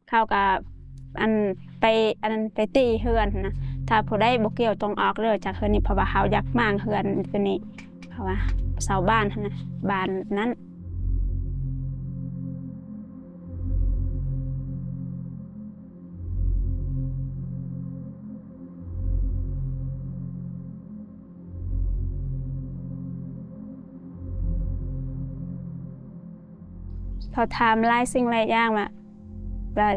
ເຂົາກໍ ອັນ ໄປ ອັນ ໄປຕີເຮືອນຫັ້ນນະ. ຖ້າຜູ້ໃດບໍ່ກ່ຽວຕ້ອງອອກເດີຈາກເຮືອນນີ້ ເພາະວ່າເຮົາຢາກມ້າງເຮືອນຕົວນີ້ ເພາະວ່າເຊົ່າບ້ານຫັ້ນນະ ບ້ານນັ້ນ. ເຂົາຖາມຫຼາຍສິ່ງຫຼາຍຢ່າງວ່າ ວ່າ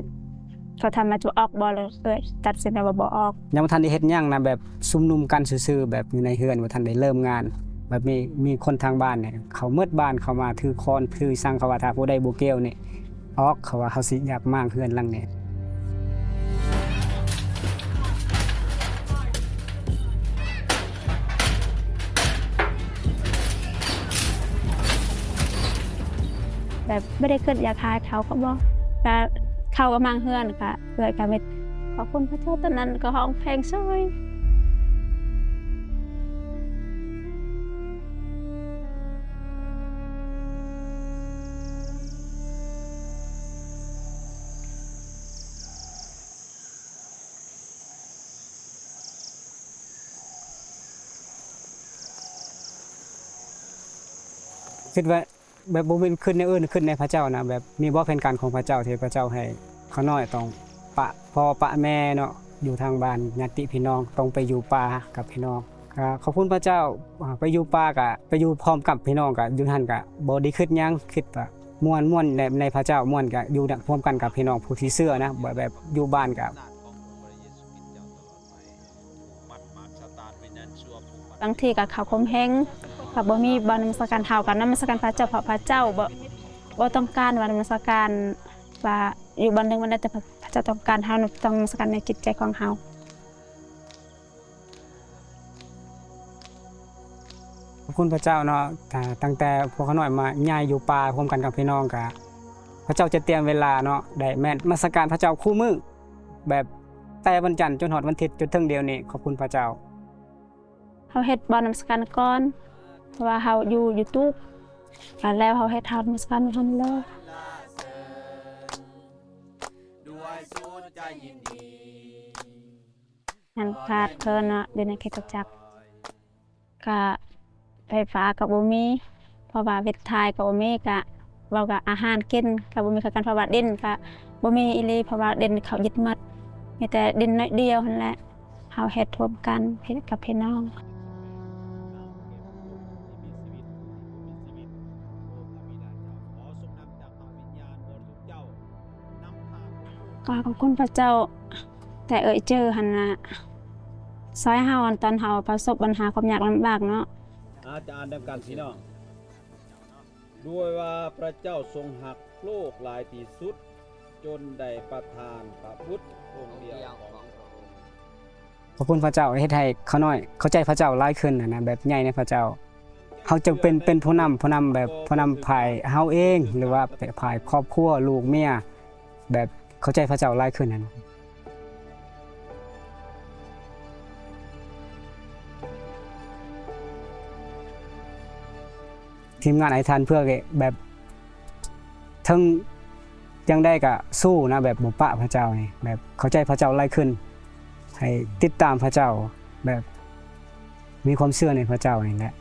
ເຂົາຖາມວ່າຈະອອກບໍ່ ແລ້ວເອື້ອຍຕັດສິນໃຈວ່າບໍ່ອອກ. ຍັງບໍ່ທັນໄດ້ເຮັດຫຍັງນະ ແບບຊຸມນຸມກັນຊື່ໆ ແບບຢູ່ໃນເຮືອນ ບໍ່ທັນໄດ້ເລີ່ມງານ ແບບມີ ມີຄົນທາງບ້ານນີ້ ເຂົາໝົດບ້ານເຂົ້າມາຖືຄ້ອນຖືສັງ ເຂົາວ່າຖ້າຜູ້ໃດບໍ່ກ່ຽວນີ້ອອກ ເຂົາວ່າເຂົາຊິຢາກມ້າງເຮືອນຫຼັງນີ້. ແບບບໍ່ໄດ້ຄິດຢາກຂາຍເຂົາກໍບໍ່ ແບບເຂົາກໍມ້າງເຮືອນ ກໍເອື້ອຍກໍມີ ຂອບຄຸນພະເຈົ້າ. ຕອນນັ້ນກໍຮ້ອງເພງເສີຍ. ຄິດວ່າ ແບບບໍ່ແມ່ນຄິດແນວອື່ນ ຄິດໃນພະເຈົ້ານະ ແບບມີບໍ່ແຜນການຂອງພະເຈົ້າ ທີ່ພະເຈົ້າໃຫ້ຂ້ານ້ອຍຕ້ອງປະພໍ່ປະແມ່ເນາະ ຢູ່ທາງບ້ານຍາດຕິພີ່ນ້ອງ ຕ້ອງໄປຢູ່ປ່າກັບພີ່ນ້ອງ. ກະຂອບຄຸນພະເຈົ້າ ອາ ໄປຢູ່ປ່າກະໄປຢູ່ພ້ອມກັບພີ່ນ້ອງ ກະຢູ່ຫັ້ນກະບໍ່ໄດ້ຄິດຫຍັງ ຄິດວ່າມ່ວນ ມ່ວນໃນ ໃນພະເຈົ້າ ມ່ວນກະຢູ່ນຳ ຮ່ວມກັນກັບພີ່ນ້ອງຜູ້ທີ່ເຊື່ອນະ ແບບ ແບບຢູ່ບ້ານກະ ບາງທີກໍເຂົາຂົ່ມເຫງ ກໍບໍ່ມີບ່ອນນະມັດສະການ ເຮົາກໍນະມັດສະການພະເຈົ້າ ເພາະພະເຈົ້າບໍ່ ບໍ່ຕ້ອງການວ່ານະມັດສະການ ວ່າຢູ່ບ່ອນໜຶ່ງບ່ອນໃດ ແຕ່ພະ ພະເຈົ້າຕ້ອງການ ເຮົານະຕ້ອງນະມັດສະການໃນຈິດໃຈຂອງເຮົາ. ຂອບຄຸນພະເຈົ້າເນາະ ຕັ້ງແຕ່ພວກຂ້ານ້ອຍມາຍ້າຍຢູ່ປ່າຮ່ວມກັນກັບພີ່ນ້ອງ ກະພະເຈົ້າຈະຕຽມເວລາເນາະ ໄດ້ແມ່ນນະມັດສະການພະເຈົ້າຄູ່ມື້ ແບບແຕ່ວັນຈັນຈົນຮອດວັນທິດ ຈົນເຖິງດຽວນີ້ ຂອບຄຸນພະເຈົ້າ. ເຮົາເຮັດບ່ອນນະມັດສະການກ່ອນ ເພາະວ່າເຮົາຢູ່ຢູທູບ ແລ້ວເຮົາເຮັດ ເຮົານະມັດສະການຢູ່ຫັ້ນເລີຍ. ຍັງຂາດເຂີນເນາະ ຢູ່ໃນຄຣິສຕະຈັກ ກະໄຟຟ້າກໍບໍ່ມີ ເພາະວ່າເວັດຖ່າຍກໍບໍ່ມີ ກະເວົ້າກະອາຫານກິນກໍບໍ່ມີຄືກັນ ເພາະວ່າດິນກະບໍ່ມີອີ່ຫຼີ ເພາະວ່າດິນເຂົາຍຶດໝົດ ມີແຕ່ດິນໜ້ອຍດຽວຫັ້ນແຫຼະ. ເຮົາເຮັດຮ່ວມກັນ ເຮັດກັບພີ່ນ້ອງ. ກໍຂອບຄຸນພະເຈົ້າ ແຕ່ເອື້ອຍເຈີຫັ້ນນະ ຊ່ອຍເຮົາຕອນເຮົາປະສົບບັນຫາຄວາມຍາກລຳບາກເນາະ. ອາ ຈະອ່ານນຳກັນພີ່ນ້ອງ. ດ້ວຍວ່າພະເຈົ້າຊົງຮັກໂລກຫຼາຍທີ່ສຸດ ຈົນໄດ້ປະທານພະບຸດອົງດຽວຂອງພະອົງ. ຂອບຄຸນພະເຈົ້າ ເຮັດໃຫ້ຂ້ານ້ອຍເຂົ້າໃຈພະເຈົ້າຫຼາຍຂຶ້ນນະ ແບບໃຫຍ່ໃນພະເຈົ້າ. ເຮົາຈຶ່ງເປັນ ເປັນຜູ້ນຳ ຜູ້ນຳແບບຜູ້ນຳຝ່າຍເຮົາເອງ ຫຼືວ່າແບບຝ່າຍຄອບຄົວ ລູກເມຍ ແບບເຂົ້າໃຈພະເຈົ້າຫຼາຍຂຶ້ນຫັ້ນ. ທີມງານອະທິຖານເພື່ອແບບ ເຖິງຈັ່ງໃດກະສູ້ນະ ແບບບໍ່ປະພະເຈົ້ານີ້ ແບບເຂົ້າໃຈພະເຈົ້າຫຼາຍຂຶ້ນ ໃຫ້ຕິດຕາມພະເຈົ້າ ແບບມີຄວາມເຊື່ອໃນພະເຈົ້ານີ້ແຫຼະ.